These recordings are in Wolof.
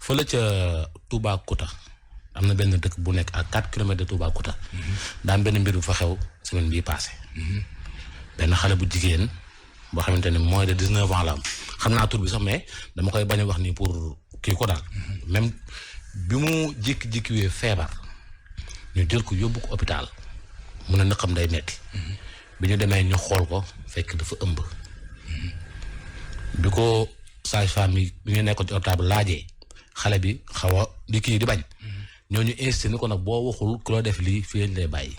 fële ca Toubacouta am na benn dëkk bu nekk à 4 kilomètres de Toubacouta. daa am benn mbir bu fa xew semaine bii passé. benn xale bu jigéen boo xamante ne moins de 19 ans la am xam naa tur bi sax mais dama koy bañ a wax nii pour kii ko daal. même bi mu jékki-jékkiwee feebar ñu jël ko yóbbu ko hôpital mu ne naqam day metti bi ñu demee ñu xool ko fekk dafa ëmb. bi ko sage-femme yi bi ñu nekkoon ci hôpital laajee xale bi xaw a di kii di bañ. ñooñu insisté ni ko nag boo waxul ku la def lii fii lañ lay bàyyi.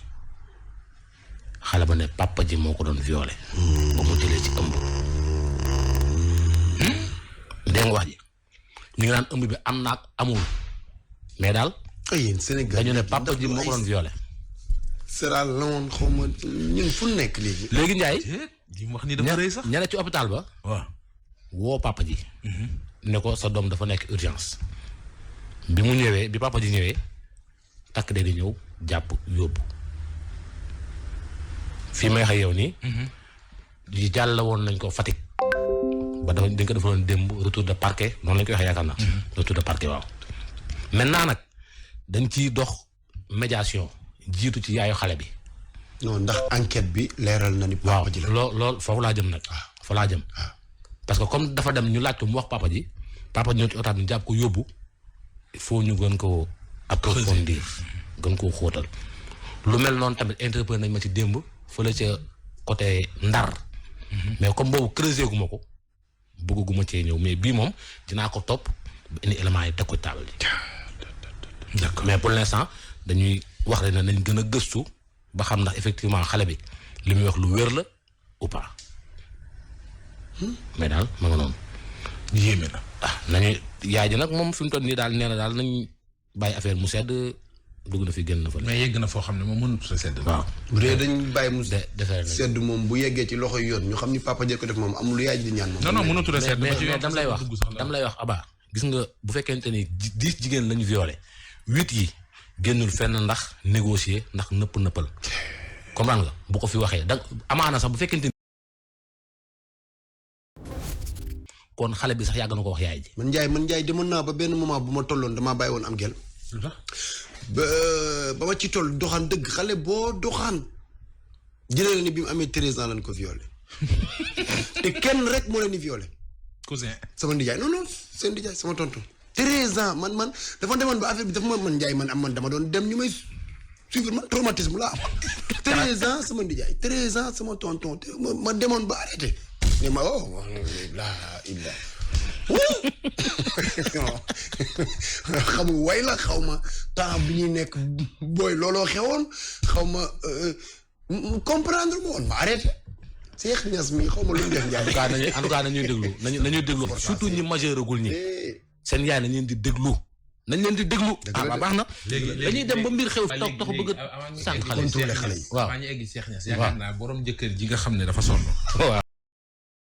xale ba ne papa ji moo ko doon violé. ba mu jëlee ci ëmb. dégg nga wax ji ñu ngi naan ëmb bi am naag amul mais daal. yéen Sénégal dañu ne papa ji moo ko doon violé. Séral la woon xaw ma ñun fu nekk léegi. léegi Ndiaye. li mu wax ni dafa rëy sax. ña ne ci hôpital ba. waaw woo papa ji. ne ko sa doom dafa nekk urgence. bi mu ñëwee bi papa ji ñëwee takk de di ñëw jàpp yóbbu. fii may xëy yow nii. di jàll woon nañ ko Fatick. ba dafa dañ ko defaloon démb retour de parquet noonu lañ koy waxee yaakaar naa. retour de parquet waaw. maintenant nag dañ ciy dox médiation jiitu ci yaayu xale bi. non ndax enquête bi leeral na ni. papa ji la waaw lool foofu laa jëm nag. fa laa jëm. parce que comme dafa dem ñu laaj ko mu wax papa ji ñëw ci otaat ñu jàpp ko yóbbu. il faut ñu gën koo approfondir gën koo xóotal. lu mel noonu tamit interpellé nañ ma ci démb fële ca côté Ndar. mais comme boobu creusé gu ma ko bëgguma cee ñëw mais bii moom dinaa ko topp ba indi éléments yi teg ko taabal ji. d'accord mais pour l'instant dañuy wax rek ne nañ gën a gëstu ba xam ndax effectivement xale bi li muy wax lu wér la ou pas mais daal ma nga noonu. yéeme na. nañu yaay ji nag moom fi mu toll nii daal nee na daal nañ bàyyi affaire mu sedd dugg na fi génn na fa. mais yegg na foo xam ne moom mënut a sedd. waaw bu dee dañ bàyyi mu sedd moom bu yeggee ci loxoy yoon ñu xam ni papa jee ko def moom amul lu yaay ji di ñaan moom. non mënut a sedd. mais dam lay wax Aba gis nga bu fekkente ni 10 jigéen lañu violé 8 yi génnul fenn ndax négocier ndax nëppal comprendre nga bu ko fi waxee da amaana sax bu fekkente ni kon xale bi sax yàgg na ko wax yaay ji. man Ndiaye demoon naa ba benn moment bu ma tolloon damaa bàyyi woon am gel ba ma ci toll doxaan dëgg xale boo doxaan jëlee la ni bi mu amee 13 ans lañ ko violé te kenn rek moo leen di violé. cousin sama ndijaay non seen ndijaay sama tonton. 13 ans man dafa demoon ba affaire bi dafa man Ndiaye man dama doon dem ñu may suivre man traumatisme laa am. 13 ans sama ndijaay 13 ans sama tonton ma demoon ba arrêté. ne ma xamu way la xaw ma temps bi ñuy nekk booy looloo xewoon xaw ma comprendre ma woon ma arrêté. Cheikh Niass mi xaw ma lu mu def Ndiaye. en tout cas nañuy déglu surtout ñi majeuragul ñi. seen yaay nañ leen di déglu. baax na. léegi dañuy dem ba mbir xew toog tax bëgg a sànq xale yi. contrôler xale yi. waaw maa ngi egg Cheikh Niass yaakaar naa borom jëkkër ji nga xam ne dafa sonn. waaw.